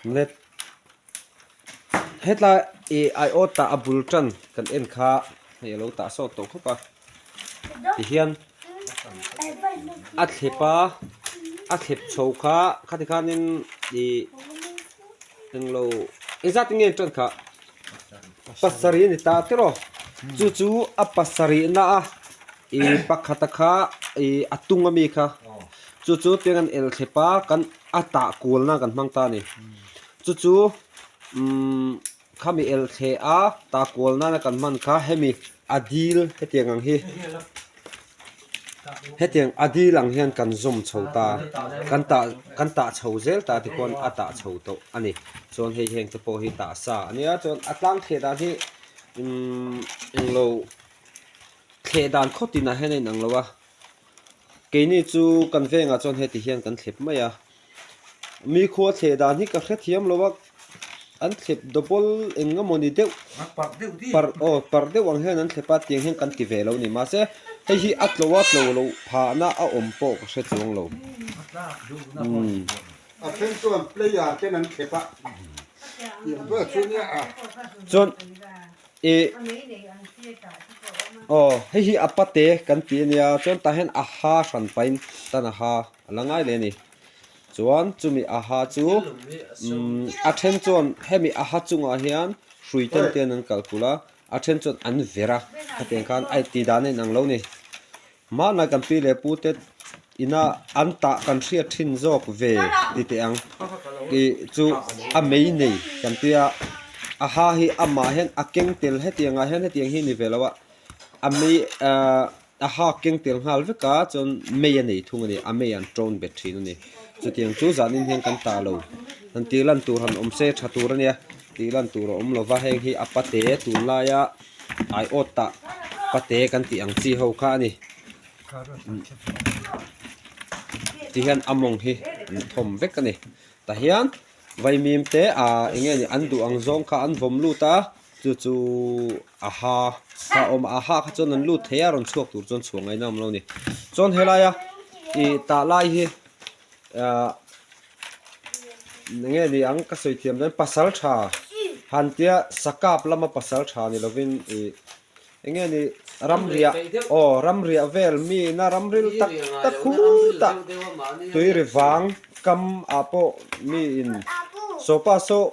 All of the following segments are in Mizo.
Let Hetlai ih aiawt tah a bul tan kan en kha hei a lo tah sawt tawh khawp a tihian a thlep a a thlep chho kha khati khanin ih englo engzat nge an tan kha pasarih a ni ta tiraw chu chu a pasarih na a ih pakhata kha ih a tung ami kha chu chu tiang an el thlep a kan a tah kualna kan hmang ta a ni. Chu chu umm khami el thleh a tah kual nana kan hman kha hemi a dil hetiang ang hi hetiang a dil ang hian kan zawm chho ta kan tah kan tah chho zel ta tikhuan a tah chho tawh a ni chuan hei heng te pawh hi tah sa a nia chuan a tlang thleh dan hi umm englo thleh dan khaw tinah hian a inang lo a. Keini chu kan vengah chuan heti hian kan thlep mai a, mi khua thleh dan hi ka hrethiam lo a, an thlep double eng emaw ni deuh parh aw parh deuh ang hian an thlep a tiang hian kan ti ve lo a ni mahse hei hi a tlo a tlo loh phahna a awm pawh ka hre chuang lo umm. A then chuan player ten an thlep a, tiang vel chu nia a. Chuan Ih aw hei hi a pate kan tih a nia chuan tah hian a ha hran pahin tan a ha a la ngai leh a ni chuan chumi a ha chu umm a then chuan hemi a ha chungah hian hrui ten te an kal kulh a a then chuan an ver a khatiang khan a tih dan a inang lo a ni. Mahna kan pi leh pu te ina an tah kan hriat thin zawk ve ti teh ang ih chu a mei nei kan tia a ha hi amah hian a keng tel hetiang ah hian hetiang hi a ni ve lo a a mei ahh a ha keng tel nghal vek a chuan mei a nei thung a ni a mei an tawn bet thin a ni chutiang chu zanin hian kan tah lo han tih lan tur han awm se tha tur a nia tih lan tur a awm lo va heng hi a pate tunlaia. Aiawt tah pate kan tih ang chi ho kha a ni. Ti hian a mawng hi an thawm vek a ni. Tah hian vaimim te ah eng nge ni an duh ang zawng kha an vawm lut a, chu chu a ha kha a awm a, a ha kha chuan an lut thei a, rawn chhuak tur chuan chhuah ngaihna a awm lo a ni. Chuan helaia ih tah lai hi. Ahh enge ni ang ka sawi thiam dawn pasal tha han tia sakap lama pasal tha ni lovin ih enge ni ramriah aw ramriah vel mi na ramril tak tak khutah tui ri vang kam ah pawh mi in sawpa saw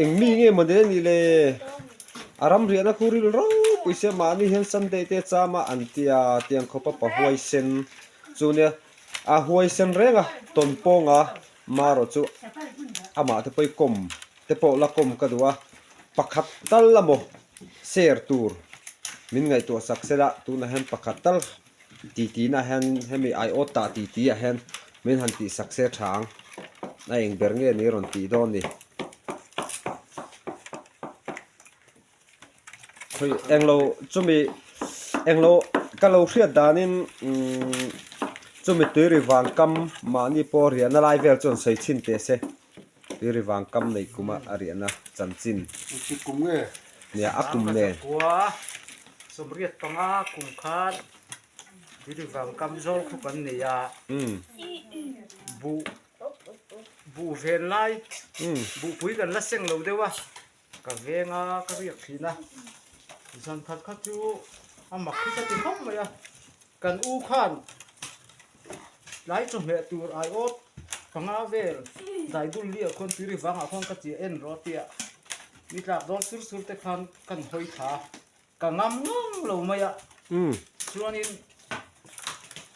eng mi nge maw ni anih le a ramriahna khu ril ropui sia mahni hian sunday te chama an tia tiang khawpa pa huaisen chu nia. A huaisen reng a, tawn pawnga marawh chu amah te pawh i kawm te pawh la kawm ka duh a, pakhat tal emaw share tur min ngaihtuah sak sela tunah hian pakhat tal titi nah hian hemi aiawt tah titi ah hian min han tih sak se tha ang a eng ber nge ni rawn tih dawn ni. Khawi englo chumi englo ka lo hriat danin umm chumi tuiri vang kam mahni pawh riahna lai vel chuan sawi chhin teh se tuiri vang kam nei kuma a riahna chanchin nia a kum nen. Sawmriat panga kum khan tuiri vang kam zawl khu kan nei a buh buh ven lai buhpui kan la seng lo deuh a. Ka veng a, ka riak thin a, zan khat kha chu a mak hi ka ti khawp mai a, kan u khan tlai chawhmeh tur aiawt panga vel daidul liah khuan tui vangah khuan ka chiah en rawh a tia, ni tlak dawn sur sur te khan kan hawi thla a. Ka ngam ngang lo mai a, chuanin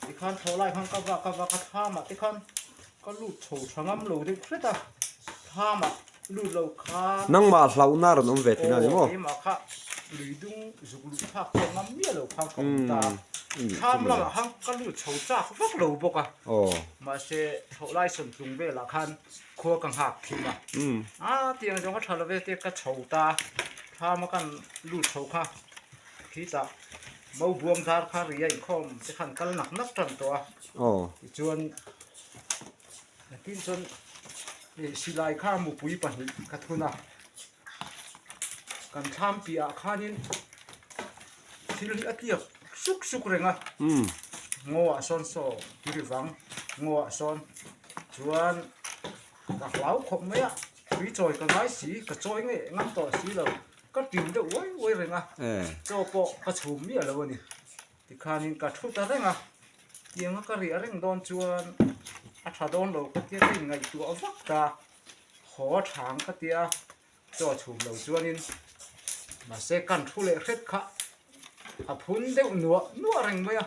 tikhan thlawh lai khan ka vak a vak a thlamah te khan ka lut chho tha ngam lo deuh hret a, thlamah lut lo khan Nangmah hlauhna rawn awm ve thin a ni maw? Aw keimah kha lui dung zuk luh thlak pawh ngam miah lo khan ka awm ta a, thlam lamah khan ka lut chho chak vak lo bawk a, mahse thlawh lai sawntlung velah khan Khua ka nghak thim a, a tiang zawng a tha lo ve te ka chho ta, thlam a kan lut chho kha khitah Maubuang dar kha ri a inkhawm te khan kal nak nak tan tawh a, tichuan nakin chuan silai kha mupui pahnih ka thun a, kan thlam piahah khanin thil hi a tliak suk suk reng a, ngaw ah sawn saw tiri vang ngaw ah sawn. Chuan. Ka hlau khawp mai a, tui chawi ka ngai si, ka chawi nge ngam tawh si lo, ka tim deuh uai uai reng a, chaw pawh ka chhum miah lo a ni. Tikhanin ka thu ta reng a, tianga ka riah reng dawn chuan a tha dawn lo ka tia ka inngaihtuah vak ta, haw a thang ka tia chaw chhum lo chuanin mahse kan thu leh hret kha a phun deuh nuah nuah reng mai a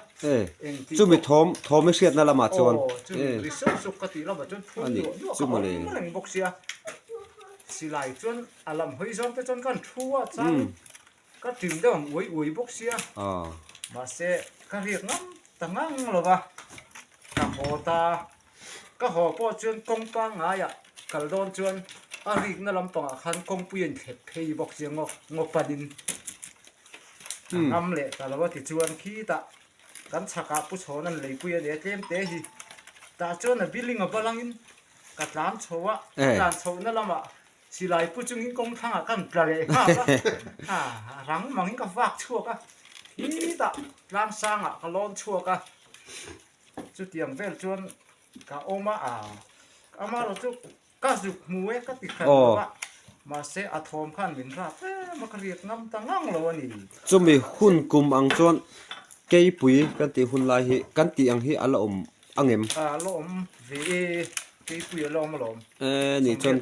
engti chumi thawm thawm i hriatna lamah chuan aw chumi ri suk suk ka tih lamah chuan phun nuah nuah kha a awm reng bawk sia silai chuan a lam hawi zawng te chuan kan thu a chang ka tim deuh ang uai uai bawk sia mahse ka riak ngam ta ngang lo va ka haw ta. Ka haw pawh chuan kawng pangngaiah kal dawn chuan a rikna lampangah khan kawngpui a inthlep phei bawk sia ngaw ngaw panin a ngam leh ta lo a tichuan khitah kan chhakah Pu Chhawna'n leipui a nei a tlem te hi tah chuan a building a balangin ka tlan chho a ka tlan chhohna lamah silai pu chungin kawng thlangah ka tla leh nghal a rang mangin ka vak chhuak a khitah tlang sangah ka lawn chhuak a. Chutiang vel chuan ka awm a, amaherawh chu ka zuk hmu e ka ti hran lo a, mahse a thawm khan min rap em a, ka riat ngam ta ngang lo a ni. Chumi hun kum ang chuan keipui kan tih hun lai hi kan tih ang hi a la awm ang em? A la awm ve e, keipui a la awm alawm. E nih chuan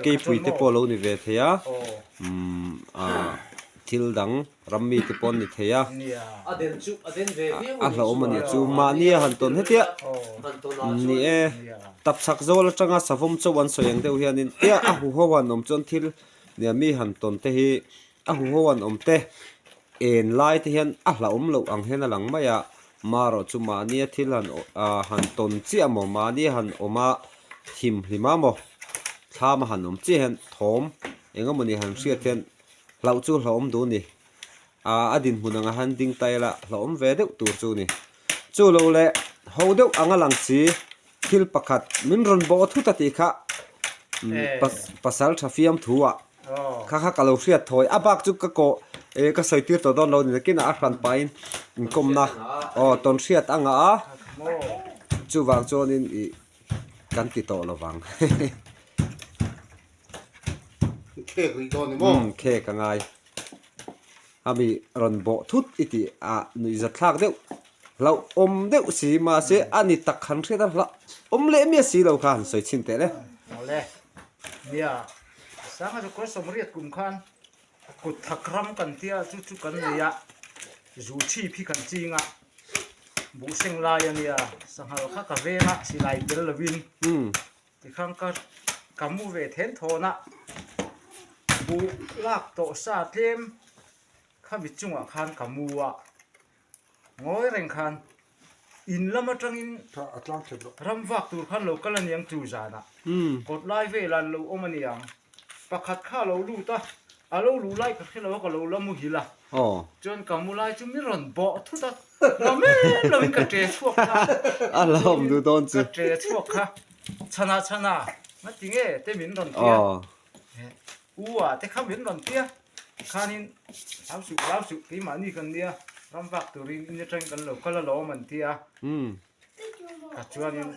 keipui te pawh a lo ni ve thei a, umm thil dang. Ram mi te pawh an ni thei a, a hlauhawm a nih chu mahni a han tawn hetiah ni e, tapchhak zawl atanga savawm chauh an sawi ang deuh hianin tia a huho han awm chuan thil nia mi han tawn te hi a huho han awm te en lai te hian a hlauhawm loh ang hian a lang mai a, marawh chu mahnia thil han han tawn chiah maw mahni han awm a thim hlim a maw thlam a han awm chiah hian thawm eng emawni han hriat hian Hlauh chu hlauhawm duh a ni. A dinhmun anga han ding ta ila hlauhawm ve deuh tur chu a ni. Chu lo leh ho deuh anga lang si thil pakhat min rawn bawh thut a tih kha pasal tha fiam thu ah kha kha ka lo hriat thawi. A bak chu ka kawh eh ka sawi tir tawh dawn lo a ni nakinah a hran pahin inkawmna aw tawn hriat a ngah a chuvang chuanin ih kan ti tawh lovang. Khek rih dawn ni maw? Umm khek a ngai. Ami rawn bawh thut i tih a nuihzat thlak deuh hlauh awm deuh si mahse a ni tak han hriat a hlauh awm leh miah si lo kha han sawi chhin teh le. Awle. Nia, Sanga chu kawr sawmriat kum khan kut thak ram kan tia chu chu kan nei a, zu chhip hi kan ching a, buh seng lai a nia, sanghal kha ka veng a, silai tel lovin. Tikhan ka ka mu ve then thawn a, buh lak tawh sa tlem khami chungah khan ka mu a, ngawi reng khan in lam atangin ram vak tur khan lo kal aniang chu zanah kawt lai velah an lo awm aniang. Pakhat kha a lo lut a, a lo luh lai ka hre lo a, ka lo la muhil a. Chuan ka mu lai chu min rawn bawh thut a, ngam em lovin ka ṭe chhuak kha. A la awm duh dawn chu. Ka ṭe chhuak kha, chhana chhana, ngati nge te min rawn ti a, u ah te kha min rawn ti a, khanin hlau suh hlau suh keimahni kan nia, ram vak turin in atangin kan lo kal alawm an ti a. Ka chuanin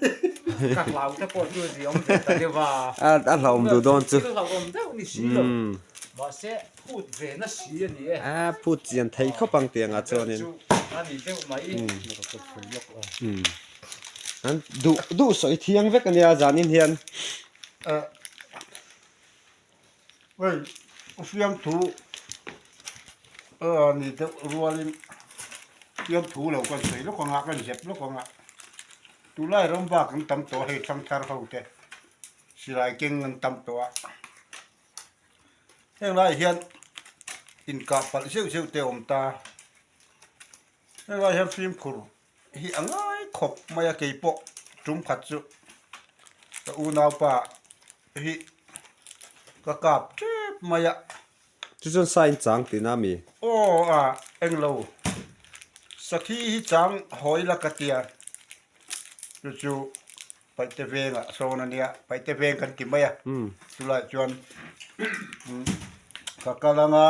ka hlau te pawh chu zia awm ve ta deuh a. A hlauhawm duh dawn chu. Thil hlauhawm deuh ni si lo. Mahse phut ve na si a ni e. A phut chian thei khawp ang tiang ah chuanin. Chu a ni deuh mai. An duh duh sawi thiang vek a nia zanin hian. Hei fiamthu a ni deuh rualin fiamthu lo kan sawi lawk ang a kan zep lawk ang a tunlai ram bak an tam tawh a hei thangthar ho te silai keng an tam tawh a heng lai hian inkah palh zeuh zeuh te a awm ta heng lai hian fimkhur hi a ngai khawp mai a keipawh tum khat chu ka unaupa hi ka kap tep mai a. Chu chuan sa in chang tihna a mi? Aw a englo sakhi hi chang hawi la ka tia chu chu paihte vengah sawn a nia paihte veng kan ti mai a chulaiah chuan ka kal anga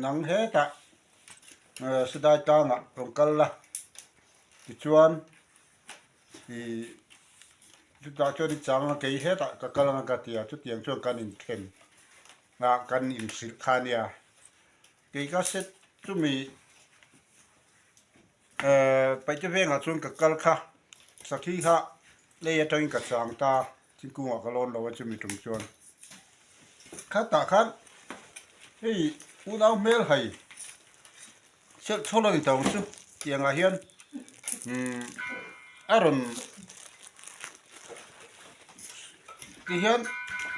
nang hetah Sidai tlangah rawn kal la tichuan ih. Chutah chuan i chang a, kei hetah ka kal anga ka ti a, chutiang chuan kan inthen a, kan inhrilh kha a nia. Kei ka set chumi Paihte vengah chuan ka kal kha, sakhi kha lei atangin ka chang ta, thingkungah ka lawn lo a chumi tum chuan. Khatah khan hei unau hmel hai chelh chhawl a ni tawng chu tiangah hian umm a rawn ti hian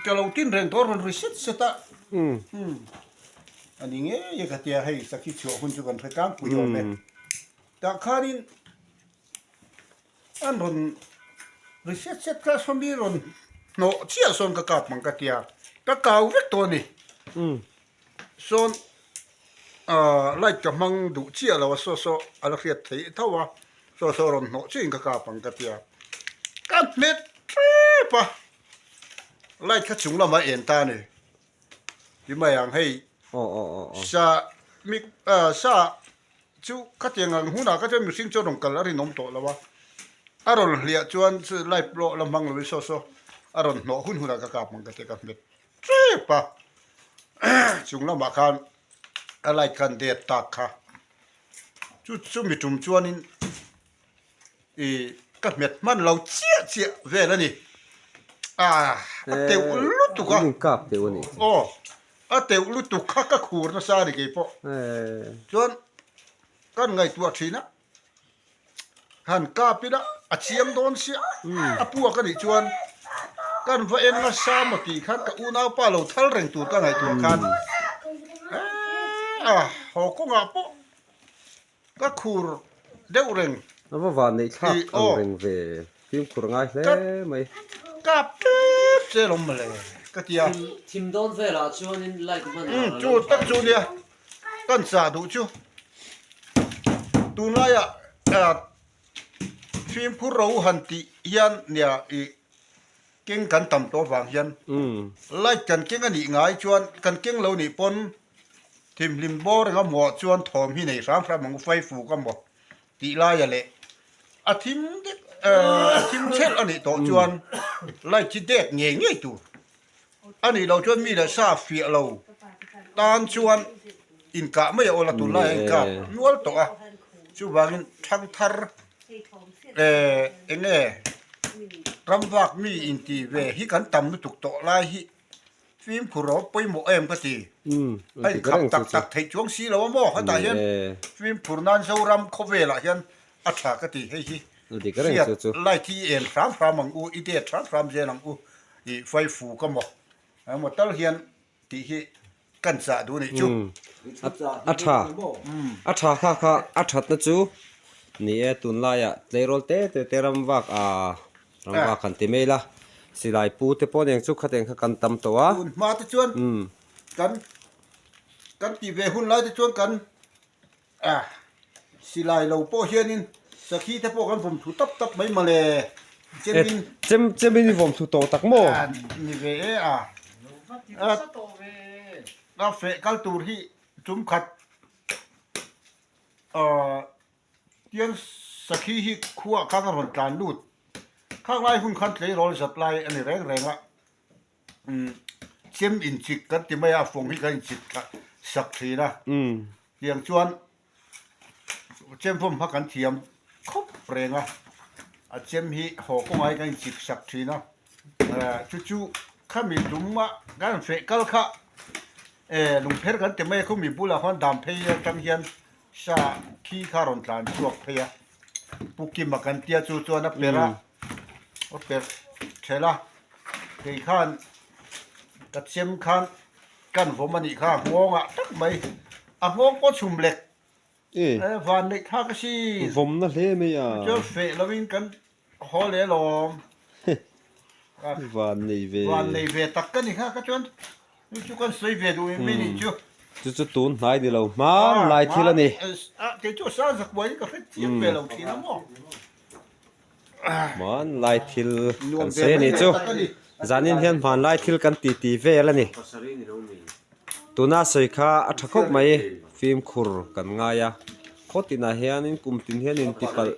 ka lo tin reng tawh a rawn ri set set a umm a ni ngei a ka tia hei sakhi chhuah hun chu kan hre tlangpui awm e tah khanin An rawn ri set set kha sawmi rawn hnawh chiah sawn ka kap ang ka tia, ka kau vek tawh a ni. Sawn aah light ka hmang duh chiah lo a saw saw a la hriat theih tho a, saw saw rawn hnawh chiahin ka kap ang ka tia, ka hmet tep a, light kha chung lamah a en ta a ni. Ti mai ang hei sa mi sa chu khatiang ang hunah kha chuan mihring chu a rawn kal a rinawm tawh lo a, a rawn hliah chuan chu light pawh la hmang lovin saw saw a rawn hnawh hun hunah ka kap ang ka ti a ka hmet tep a chung lamah khan a light khan det tak kha chu chumi tum chuanin Ih ka hmet hman lo chiah chiah vel a ni. Ah a teuh lutuk a. Kap teuh a ni. Aw a teuh lutuk kha ka khur nasa a ni kei pawh. Chuan kan ngaihtuah thin a, han kap ila a chiang dawn sia a puak a nih chuan kan va en nasa maw tih khan ka unaupa lo thal reng tur ka ngaihtuah khan ah haw kawngah pawh Ka khur deuh reng. A va van neih thlak ang reng ve. Fimkhur ngai hle mai. Kap tep che lawm mawle ka ti a. Thim dawn velah chuanin light hman dan a lo Chu tak chu nia kan chah duh chu. Tunlaiah fimkhur ro han tih hian nia ih keng kan tam tawh vang hian light kan keng a nih ngai chuan kan keng lo nih pawn Thimhlim bawr eng a hmuh chuan thawm hi nei hram hram ang u Faifuk a maw tih laia leh a thim dek a thim chhelh a nih tawh chuan light hi dek ngei ngei tur a nih loh chuan mi leh sa fiah lo tan chuan inkah mai a awl a tunlai a inkap nual tawh a chuvangin thangthar eh eng nge ramvak mi inti ve hi kan tam lutuk tawh lai hi. Fimkhur a pawimawh em ka ti. A inkhap tak tak theih chuang si lo a maw? Hetah hian fimkhur nan Zoram khawvelah hian a tha ka ti. Hei hi hriat light hi i en hram hram ang u, i det hram hram zel ang u i faifuk a maw? Emaw tal hian tih hi kan chah duh a nih chu. A tha, a tha kha kha a thatna chu ni e tunlaiah tleirawl te te te ram vak a Rangva kan ti mai la, silai pu te pawh nen chu khateng kha kan tam tawh a. Tun hma te chuan kan kan tih ve hun lai te chuan kan ah silai lo pawh hianin sakhi te pawh kan vawm thu tap tap mai mawle chemin Chem chemin i vawm thu tawh tak maw? Ni ve e a. A feh kal tur hi tum khat ah Tiang sakhi hi khuaah khan a rawn tlan lut. Khang lai hun khan tleirawl zat lai a ni reng reng a, umm chem inchik kan ti mai a, fawng hi kan inchik thla sak thin a. Tiang chuan chem vawm kha kan thiam khawp reng a, a chem hi haw kawngai kan inchik sak thin a, chu chu khami tum a kan feh kal kha lungpher kan ti mai a, khumi bulah khuan dam phei atang hian Sa khi kha rawn tlan chhuak phei a, Pu Kima kan tia chu chuan a per a, a per thelh a, kei khan ka chem khan kan vawm a nih kha a nghawng ah tak mai, a nghawng pawh chhum lek e van neih thlak a si. Vawmna hle mai a. Chuan feh lovin kan haw leh alawm. Van nei ve. Van nei ve tak ka ni kha ka chuan chu chu kan sawi ve duh em ni chu. Chu chu tun hnai ni lo hman lai thil a ni. Kei chu a sang zakuai ka hre chiang ve lo thin a maw. Hman lai thil kan sawi a ni chu. Zanin hian hman lai thil kan ti ti vel a ni. Tuna sawi kha a tha khawp mai fimkhur kan ngai a. Khaw tinah hianin kum tin hian intipalh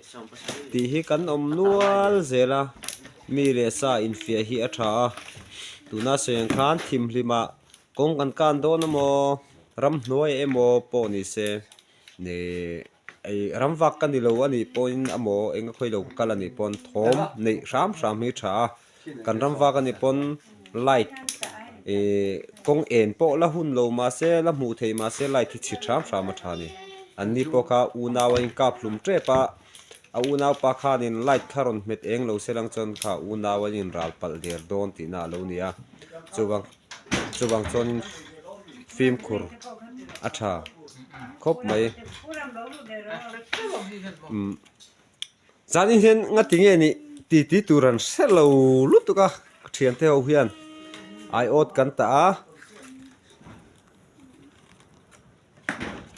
tih hi kan awm nual zel a. Mi leh sa infiah hi a tha a, tuna sawi ang khan thimhlimah kawng kan kan dawn emaw ramhnuai emaw pawh ni se ih ram vak ka ni lo a nih pawhin emaw eng a khawi lo ka kal a nih pawn thawm neih hram hram hi a tha a. Kan ram vak a nih pawn light ih kawng en pawh la hun lo mahse la hmuh theih mahse light hi chhit hram hram a tha a ni. An ni pawh kha unau a inkap hlum tep a, a unaupa khanin light kha rawn hmet eng lo se lang chuan kha unau an inral palh der dawn tihna a lo ni a, chuvang chuvang chuanin fimkhur a tha khawp mai. Umm. Zanin hian ngati nge nih ti ti tur an hre lo lutuk a, ka thiante ho hian aiawt kan tah a.